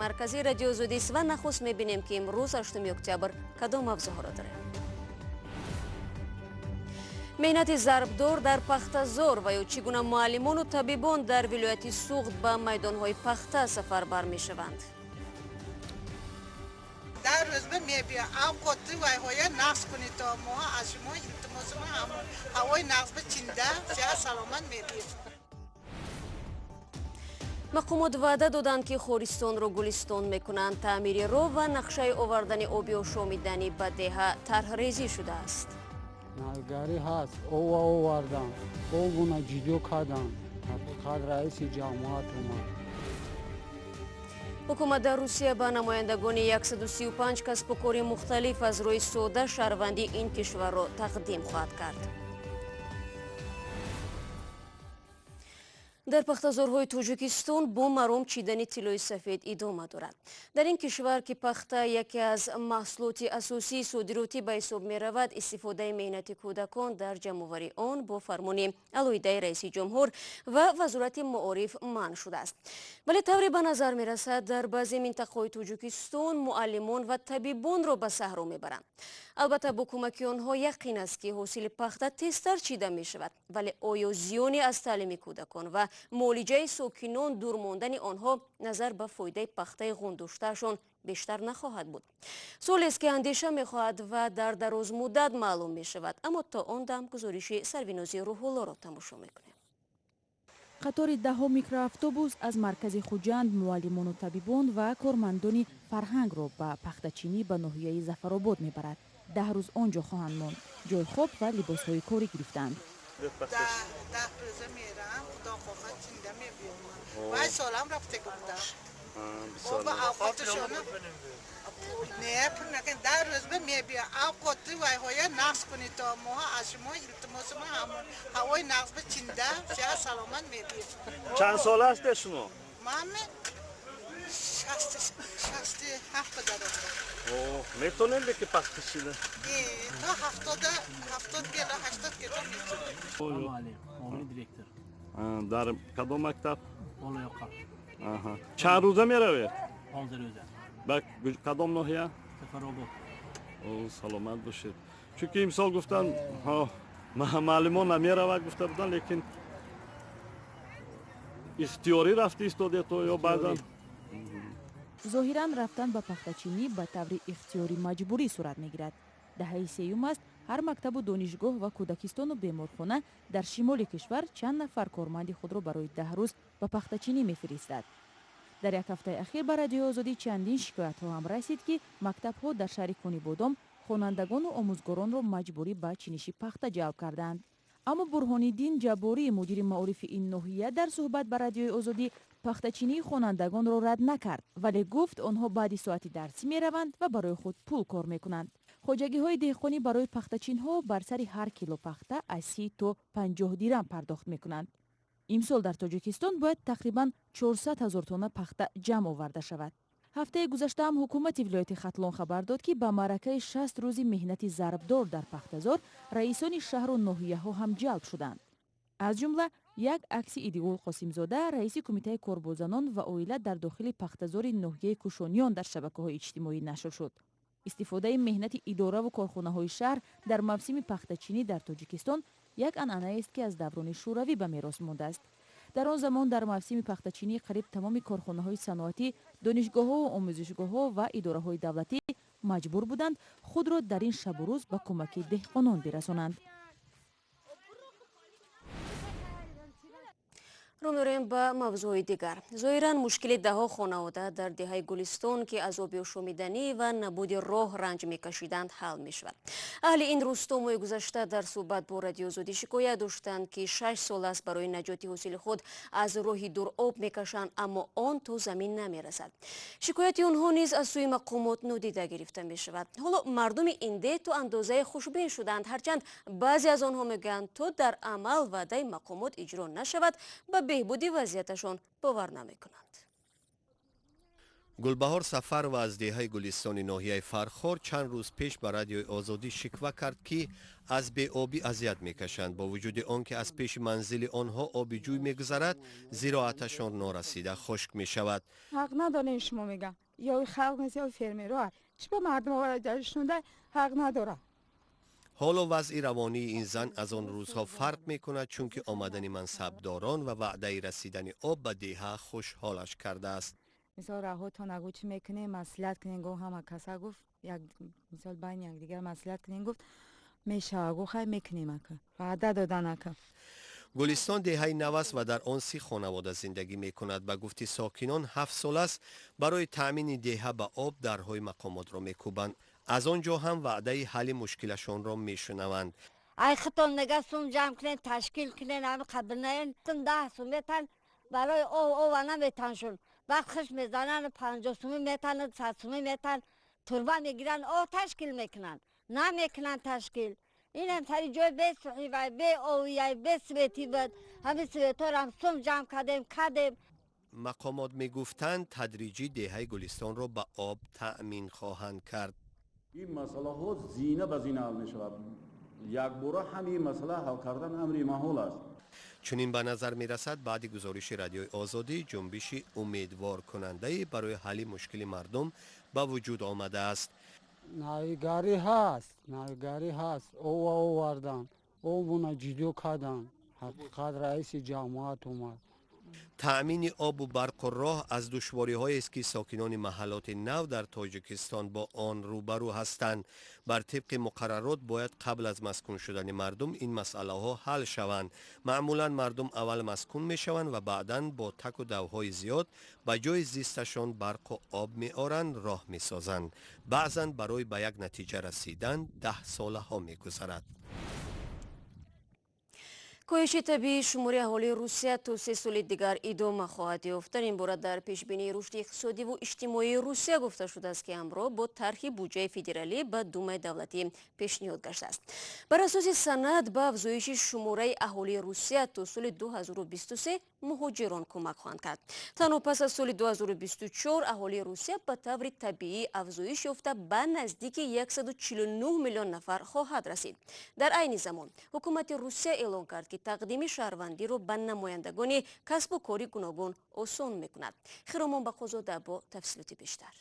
Марказии Радиои Озодист ва нахуст мебинем, ки имрӯз, 8 октябр, кадом мавзӯъҳоро дорем. Меҳнати зарбдор дар пахтазор ва ё чӣ гуна муаллимону табибон дар вилояти Суғд ба майдонҳои пахта сафарбар мешаванд. 10 рӯз ба мебия авқоти вайҳоя нағз кунед, то мо аз шумо илтимосма, ҳамон ҳавои нағз ба чинда сиҳат саломат мебием. Мақомот ваъда доданд, ки Хористонро гулистон мекунанд. Таъмири роҳ ва нақшаи овардани оби ошомиданӣ ба деҳа тарҳрезӣ шудааст. Навгарӣ ҳаст, ова овардан, обуна ҷидо кардан. Ҳақиқат, раиси ҷамоат омад. Ҳукумат дар Русия ба намояндагони 135 касбу кори мухталиф аз рӯи сода шаҳрвандии ин кишварро тақдим хоҳад кард. Дар пахтазорҳои Тоҷикистон бо маром чидани тиллои сафед идома дорад. Дар ин кишвар, ки пахта яке аз маҳсулоти асосии содиротӣ ба ҳисоб меравад, истифодаи меҳнати кӯдакон дар ҷамъоварии он бо фармони алоҳидаи раиси ҷумҳур ва Вазорати маориф манъ шудааст. Вале тавре ба назар мерасад, дар баъзе минтақаҳои Тоҷикистон муаллимон ва табибонро ба саҳро мебаранд. Албатта, бо кӯмаки онҳо яқин аст, ки ҳосили пахта тезтар чида мешавад. Вале оё зиёне аз таълими кӯдакон ва муолиҷаи сокинон, дур мондани онҳо назар ба фоидаи пахтаи ғундоштаашон бештар нахоҳад буд? Суолест, ки андеша мехоҳад ва дар дарозмуддат маълум мешавад. Аммо то он дам гузориши Сарвинози Рӯҳуллоро тамошо мекунем. Қатори даҳҳо микроавтобус аз маркази Хуҷанд муаллимону табибон ва кормандони фарҳангро ба пахтачинӣ ба ноҳияи Зафаробод мебарад. 10 рӯз он ҷо хоҳанд монд. Ҷойи хоб ва либосҳои корӣ гирифтаанд. 10 рӯза мерам, худо хоҳад, чинда мебиём. Вай солам рафтага будам. Ба авқоташона не пул накун, 10 рӯз ба мебия авқоти вайҳоя нағз кунед, то мо аз шумо илтимосма, ҳамон ҳавои нағз ба чинда сиҳат саломат мебием. Чанд сола ҳастед шумо? Ман 67 даромадам. Метонем ки пахта чида? То 70 кило, 80 кило мечинем. Муовини директор. Дар кадом мактаб? Болоёқа. Чанд рӯза меравед? 15 рӯза. Ба кадом ноҳия? Зафаробод. Саломат бошед. Чунки имсол гуфтан, муаллимон намеравад гуфта буданд, лекин ихтиёрӣ рафти истодед ё баъзан? Зоҳиран, рафтан ба пахтачинӣ ба таври ихтиёрӣ маҷбурӣ сурат мегирад. Даҳаи сеюм аст, ҳар мактабу донишгоҳ ва кӯдакистону беморхона дар шимоли кишвар чанд нафар корманди худро барои 10 рӯз ба пахтачинӣ мефиристад. Дар як ҳафтаи ахир ба Радиои Озодӣ чандин шикоятҳо ҳам расид, ки мактабҳо дар шаҳри Конибодом хонандагону омӯзгоронро маҷбурӣ ба чиниши пахта ҷалб кардаанд. Аммо Бурҳониддин Ҷабборӣ, мудири маорифи ин ноҳия, дар суҳбат ба Радиои Озодӣ пахтачинии хонандагонро рад накард, вале гуфт, онҳо баъди соати дарсӣ мераванд ва барои худ пул кор мекунанд. Хоҷагиҳои деҳқонӣ барои пахтачинҳо бар сари ҳар кило пахта аз 30 то 50 дирам пардохт мекунанд. Имсол дар Тоҷикистон бояд тақрибан 400 ҳазор тонна пахта ҷамъ оварда шавад. Ҳафтаи гузаштаам ҳукумати вилояти Хатлон хабар дод, ки ба маъракаи 60 рӯзи меҳнати зарбдор дар пахтазор раисони шаҳру ноҳияҳо ҳам ҷалб шуданд. Аз ҷумла як акси Идигул Қосимзода, раиси Кумитаи кор бо занон ва оила, дар дохили пахтазори ноҳияи Кушониён дар шабакаҳои иҷтимоӣ нашр шуд. Истифодаи меҳнати идораву корхонаҳои шаҳр дар мавсими пахтачинӣ дар Тоҷикистон як анъанаест, ки аз даврони Шӯравӣ ба мерос мондааст. Дар он замон дар мавсими пахтачинӣ қариб тамоми корхонаҳои саноатӣ, донишгоҳҳову омӯзишгоҳҳо ва идораҳои давлатӣ маҷбур буданд худро дар ин шабу рӯз ба кӯмаки деҳқонон бирасонанд. Рӯ меорем ба мавзӯи дигар. Зоҳиран, мушкили даҳҳо хонавода дар деҳаи Гулистон, ки аз оби ошомиданӣ ва набуди роҳ ранҷ мекашиданд, ҳал мешавад. Аҳли ин рӯсто моҳи гузашта дар суҳбат бо Радиои Озодӣ шикоят доштанд, ки 6 сол аст барои наҷоти ҳосили худ аз роҳи дур об мекашанд, аммо он то замин намерасад. Шикояти онҳо низ аз сӯи мақомот нодида гирифта мешавад. Ҳоло мардуми ин деҳ то андозае хушбин шуданд, ҳарчанд баъзе аз онҳо мегӯянд, то дар амал ваъдаи мақомот иҷро нашавад, ба беҳбуди вазъияташон бовар намекунанд. Гулбаҳор Сафарова аз деҳаи Гулистони ноҳияи Фархор чанд рӯз пеш ба Радиои Озодӣ шиква кард, ки аз беобӣ азият мекашанд. Бо вуҷуди он ки аз пеши манзили онҳо оби ҷӯй мегузарад, зироаташон норасида хушк мешавад. Ҳақ надорем, шумо мегам, ё халқ нест, ё фермеро чӣ ба мардум оварда, ҳақ надорад. Ҳоло вазъи равонии ин зан аз он рӯзҳо фарқ мекунад, чунки омадани мансабдорон ва ваъдаи расидани об ба деҳа хушҳолаш кардааст. Мисол, раҳото нагӯ, чӣ мекунем, маслиҳат кунем, гуфт, ҳама каса гуфт, як мисол байни якдигар маслиҳат кунем, гуфт, мешава, гуфт, хай мекунем, ака, ваъда додан, ака. Гулистон деҳаи нав аст ва дар он 30 хонавода зиндагӣ мекунад. Ба гуфти сокинон, 7 сол аст барои таъмини деҳа ба об дарҳои мақомотро мекӯбанд. Аз он ҷо ҳам ваъдаи ҳалли мушкилашонро мешунаванд. Ай хитон нега сум ҷамъ кунен, ташкил кунен, ҳами қабилнаен 10 сум метан барои ов, ова наметаншун. Вақт хиш мезананд, 50 сумӣ метан, 100 сумӣ метан, турба мегиранд, ов ташкил мекунанд, намекунанд ташкил. Инам сари ҷои бесухивай, беовияй, бесветӣ буд. Ҳамин светорам сум ҷамъ кардем, кардем. Мақомот мегуфтанд, тадриҷӣ деҳаи Гулистонро ба об таъмин хоҳанд кард. Ин масъалаҳо зина ба зина ҳал мешавад. Якбора ҳамин масъала ҳал кардан амри маҳол аст. Чунин ба назар мерасад, баъди гузориши Радиои Озодӣ ҷунбиши умедворкунандае барои ҳалли мушкили мардум ба вуҷуд омадааст. Навигарӣ ҳаст, навигарӣ ҳаст. Ова овардан, обуна ҷидо кардан. Ҳақиқат, раиси ҷамоат омад. Таъмини обу барқу роҳ аз душвориҳоест, ки сокинони маҳаллоти нав дар Тоҷикистон бо он рӯбарӯ ҳастанд. Бар тибқи муқаррарот, бояд қабл аз маскун шудани мардум ин масъалаҳо ҳал шаванд. Маъмулан мардум аввал маскун мешаванд ва баъдан бо таку давҳои зиёд ба ҷои зисташон барқу об меоранд, роҳ месозанд. Баъзан барои ба як натиҷа расидан даҳсолаҳо мегузарад. Коҳиши табиии шумори аҳолии Русия то 3 соли дигар идома хоҳад ёфт. Дар ин бора дар пешбинии рушди иқтисодиву иҷтимоии Русия гуфта шудааст, ки ҳамроҳ бо тарҳи буҷаи федералӣ ба Думаи давлатӣ пешниҳод гаштааст. Бар асоси санад, ба афзоиши шумораи аҳолии Русия то соли 2023 муҳоҷирон кӯмак хоҳанд кард. Танҳо пас аз соли 2024 аҳолии Русия ба таври табиӣ афзоиш ёфта, ба наздики 149 миллион нафар хоҳад расид. Дар айни замон ҳукумати Русия эълон кард, ки тақдими шаҳрвандиро ба намояндагони касбу кори гуногун осон мекунад. Хиромон Бақозода бо тафсилоти бештар.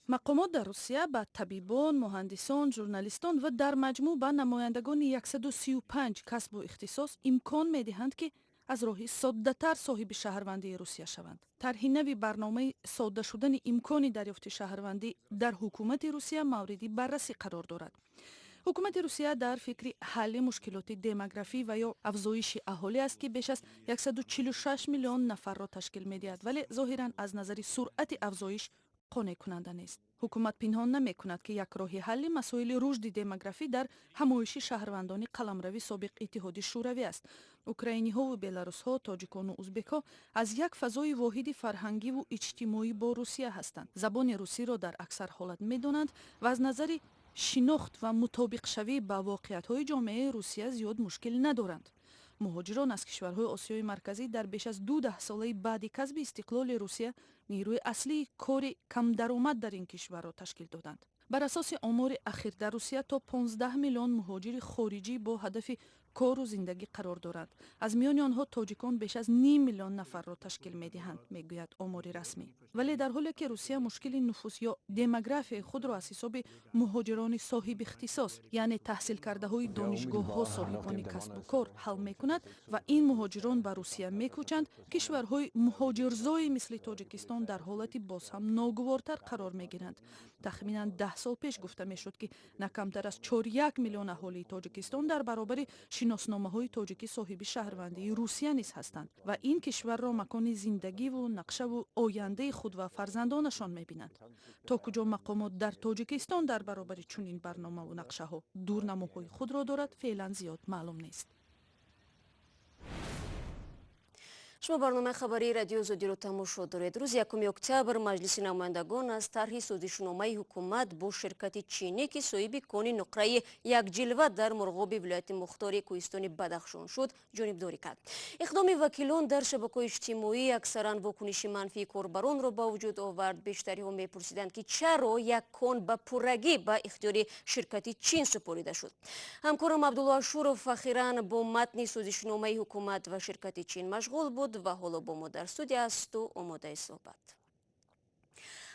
Мақомот дар Русия ба табибон, муҳандисон, журналистон ва дар маҷмӯъ ба намояндагони 135 касбу ихтисос имкон медиҳанд, ки аз роҳи соддатар соҳиби шаҳрвандии Русия шаванд. Тарҳи нави барномаи содда шудани имкони дарёфти шаҳрвандӣ дар ҳукумати Русия мавриди баррасӣ қарор дорад. Ҳукумати Русия дар фикри ҳалли мушкилоти демографӣ ва ё афзоиши аҳолӣ аст, ки беш аз 146 миллион нафарро ташкил медиҳад, вале зоҳиран аз назари суръати афзоиш қонеъкунанда нест. Ҳукумат пинҳон намекунад, ки як роҳи ҳалли масоили рушди демографӣ дар ҳамоиши шаҳрвандони қаламрави собиқ Иттиҳоди Шӯравӣ аст. Украиниҳову беларусҳо, тоҷикону узбекҳо аз як фазои воҳиди фарҳангиву иҷтимоӣ бо Русия ҳастанд, забони русиро дар аксар ҳолат медонанд ва аз назари шинохт ва мутобиқшавӣ ба воқеиятҳои ҷомеаи Русия зиёд мушкил надоранд. Муҳоҷирон аз кишварҳои Осиёи Марказӣ дар беш аз ду даҳсолаи баъди касби истиқлоли Русия нерӯи аслии кори камдаромад дар ин кишварро ташкил доданд. Бар асоси омори ахир, дар Русия то 15 миллион муҳоҷири хориҷӣ бо ҳадафи кору зиндагӣ қарор доранд. Аз миёни онҳо тоҷикон беш аз ним миллион нафарро ташкил медиҳанд, мегӯяд омори расмӣ. Вале дар ҳоле ки Русия мушкили нуфус ё демографияи худро аз ҳисоби муҳоҷирони соҳибихтисос, яъне таҳсилкардаҳои донишгоҳҳо, соҳибони касбу кор ҳал мекунад ва ин муҳоҷирон ба Русия мекӯчанд, кишварҳои муҳоҷирзои мисли Тоҷикистон дар ҳолати боз ҳам ногувортар қарор мегиранд. Тахминан 10 сол пеш гуфта мешуд, ки на камтар аз 4,1 миллион аҳолии Тоҷикистон дар баробари шиносномаҳои тоҷикӣ соҳиби шаҳрвандии Русия низ ҳастанд ва ин кишварро макони зиндагиву нақшаву ояндаи худ ва фарзандонашон мебинанд. То куҷо мақомот дар Тоҷикистон дар баробари чунин барномаву нақшаҳо дурнамоҳои худро дорад, феълан зиёд маълум нест. Шумо барномаи хабарии Радиои Озодиро тамошо доред. Рӯзи 1 октябр Маҷлиси намояндагон аз тарҳи созишномаи ҳукумат бо ширкати чинӣ, ки соҳиби кони нуқраи Якҷилва дар Мурғоби вилояти мухтори Кӯҳистони Бадахшон шуд, ҷонибдорӣ кард. Иқдоми вакилон дар шабакаҳои иҷтимоӣ аксаран вокуниши манфии корбаронро ба вуҷуд овард. Бештариҳо мепурсиданд, ки чаро як кон ба пуррагӣ ба ихтиёри ширкати Чин супорида шуд. Ҳамкорам Абдулло Ашуров ахиран бо матни созишномаи ҳукумат ва ширкати Чин машғул буд ва ҳоло бо мо дар студия асту омодаи суҳбат.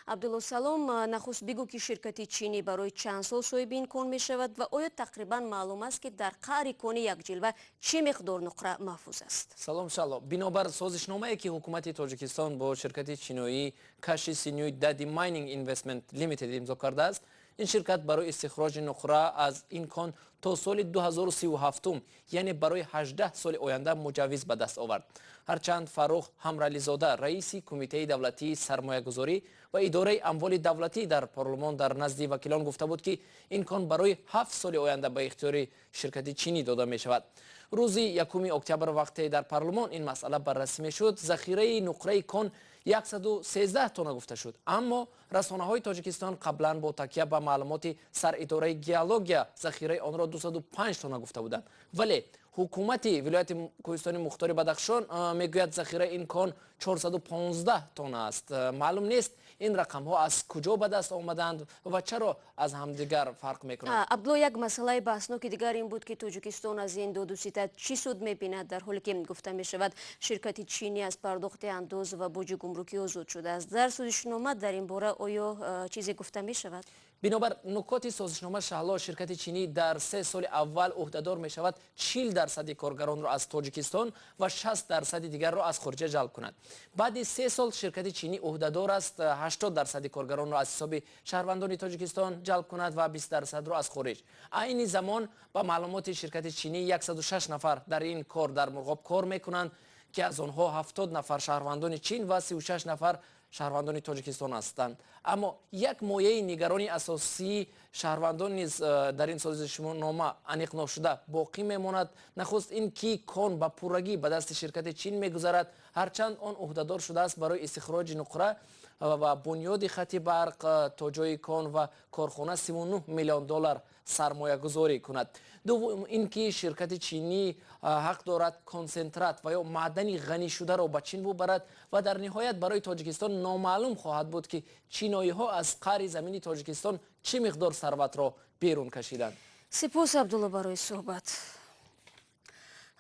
Абдулло, салом. Нахуст бигӯ, ки ширкати чинӣ барои чанд сол соҳиби ин кон мешавад ва оё тақрибан маълум аст, ки дар қаъри кони Якҷилва чӣ миқдор нуқра маҳфуз аст? Салом, Шаҳло. Бинобар созишномае, ки ҳукумати Тоҷикистон бо ширкати чиноӣ Каши Синюй Дади Майнинг Инвестмент Лимитед имзо кардааст, ин ширкат барои истихроҷи нуқра аз ин кон то соли 2037, яъне барои 18 соли оянда, муҷаввиз ба даст овард. Ҳарчанд Фаррух Ҳамрализода, раиси Кумитаи давлатии сармоягузорӣ ва идораи амволи давлатӣ, дар парлумон дар назди вакилон гуфта буд, ки ин кон барои 7 соли оянда ба ихтиёри ширкати чинӣ дода мешавад. Рӯзи 1 октябр, вақте дар парлумон ин масъала баррасӣ мешуд, захираи нуқраи кон 113 тонна гуфта шуд, аммо расонаҳои Тоҷикистон қаблан бо такя ба маълумоти саридораи геология захираи онро 205 тонна гуфта буданд. Вале ҳукумати вилояти Кӯҳистони мухтори Бадахшон мегӯяд, захираи ин кон 415 тонна аст. Маълум нест, ин рақамҳо аз куҷо ба даст омаданд ва чаро аз ҳамдигар фарқ мекунанд. Абдулло, як масъалаи баҳсноки дигар ин буд, ки Тоҷикистон аз ин доду ситад чӣ суд мебинад, дар ҳоле ки гуфта мешавад, ширкати чинӣ аз пардохти андоз ва боҷи гумрукӣ озод шудааст. Дар созишнома дар ин бора оё чизе гуфта мешавад? Бинобар нукоти созишнома, Шаҳло, ширкати чинӣ дар 3 соли аввал ӯҳдадор мешавад 40 дарсади коргаронро аз Тоҷикистон ва 60 дарсади дигарро аз хориҷа ҷалб кунад. Баъди 3 сол ширкати чинӣ ӯҳдадор аст 80 дарсади коргаронро аз ҳисоби шаҳрвандони Тоҷикистон ҷалб кунад ва 20 дарсадро аз хориҷ. Айни замон, ба маълумоти ширкати чинӣ, 106 нафар дар ин кор дар Мурғоб кор мекунанд, ки аз онҳо 70 нафар шаҳрвандони Чин ва 36 нафар шаҳрвандони Тоҷикистон ҳастанд. Аммо як мояи нигаронии асосии шаҳрвандон низ дар ин созишнома аниқ ношуда боқӣ мемонад. Нахуст ин ки кон ба пуррагӣ ба дасти ширкати Чин мегузарад, ҳарчанд он ӯҳдадор шудааст барои истихроҷи нуқра ва бунёди хати барқ то ҷои кон ва корхона 39 миллион доллар сармоягузорӣ кунад. Дуввум ин ки ширкати чинӣ ҳақ дорад консентрат ва ё маъдани ғанишударо ба Чин бубарад. Ва дар ниҳоят, барои Тоҷикистон номаълум хоҳад буд, ки чиноиҳо аз қаъри замини Тоҷикистон чӣ миқдор сарватро берун кашиданд. Сипос, Абдулло, барои суҳбат.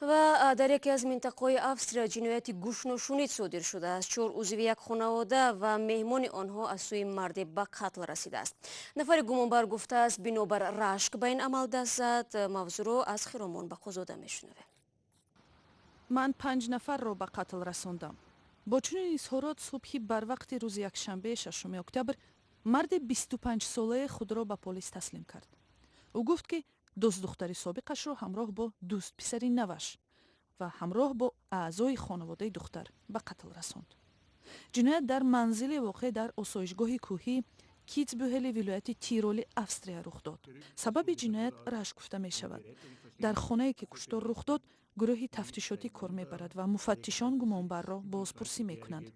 Ва дар яке аз минтақаҳои Австрия ҷинояти гӯшношунид содир шудааст. Чор узви як хонавода ва меҳмони онҳо аз сӯи марде ба қатл расидааст. Нафари гумонбар гуфтааст, бинобар рашк ба ин амал даст зад. Мавзӯъро аз Хиромон Бақозода мешунавем. Ман панҷ нафарро ба қатл расондам. Бо чунин изҳорот субҳи барвақти рӯзи якшанбе, 6 октябр, марди 25-солаи худро ба полис таслим кард. Ӯ гуфт, ки дӯстдухтари собиқашро ҳамроҳ бо дӯстписари наваш ва ҳамроҳ бо аъзои хонаводаи духтар ба қатл расонд. Ҷиноят дар манзили воқеъ дар осоишгоҳи кӯҳии Китсбюҳели вилояти Тироли Австрия рух дод. Сабаби ҷиноят рашк гуфта мешавад. Дар хонае, ки куштор рух дод, гурӯҳи тафтишотӣ кор мебарад ва муфаттишон гумонбарро бозпурсӣ мекунанд.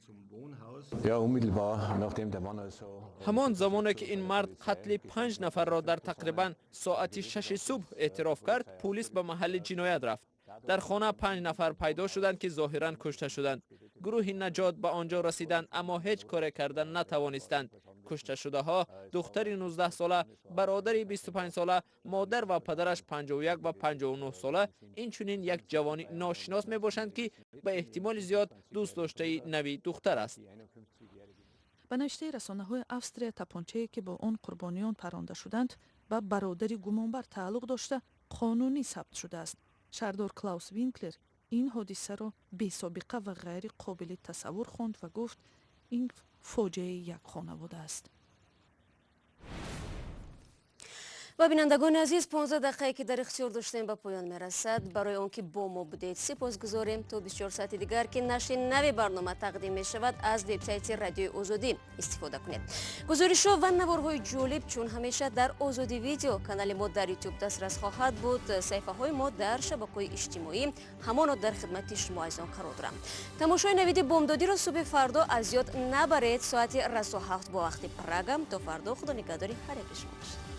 Ҳамон замоне ки ин мард қатли панҷ нафарро дар тақрибан соати 6-и субҳ эътироф кард, пулис ба маҳалли ҷиноят рафт. Дар хона панҷ нафар пайдо шуданд, ки зоҳиран кушта шуданд. Гурӯҳи наҷот ба он ҷо расиданд, аммо ҳеҷ коре карда натавонистанд. Кушташудаҳо духтари 19 сола, бародари 25 сола, модар ва падараш 51 ва 59 сола, инчунин як ҷавони ношинос мебошанд, ки ба эҳтимоли зиёд дӯстдоштаи нави духтар аст. Ба навиштаи расонаҳои Австрия, тапончае, ки бо он қурбониён паронда шуданд, ба бародари гумонбар тааллуқ дошта, қонунӣ сабт шудааст. Шаҳрдор Клаус Винклер ин ҳодисаро бесобиқа ва ғайри қобили тасаввур хонд ва гуфт, ин фоҷиаи як хонавода аст. Ва бинандагони азиз, 15 дақиқае ки дар ихтиёр доштем, ба поён мерасад. Барои он ки бо мо будед, сипосгузорем. То 24 соати дигар, ки нашри нави барнома тақдим мешавад, аз вебсайти Радиои Озодӣ истифода кунед. Гузоришҳо ва наворҳои ҷолиб, чун ҳамеша, дар Озодӣ Видео, канали мо дар Ютуб дастрас хоҳад буд. Саҳифаҳои мо дар шабакаҳои иҷтимоӣ ҳамоно дар хидмати шумо азизон қарор доранд. Тамошои Навиди Бомдодиро субҳи фардо аз ёд набаред, соати расо 7 бо вақти Прага. То фардо, худо нигаҳдори ҳар яки шумо бошад.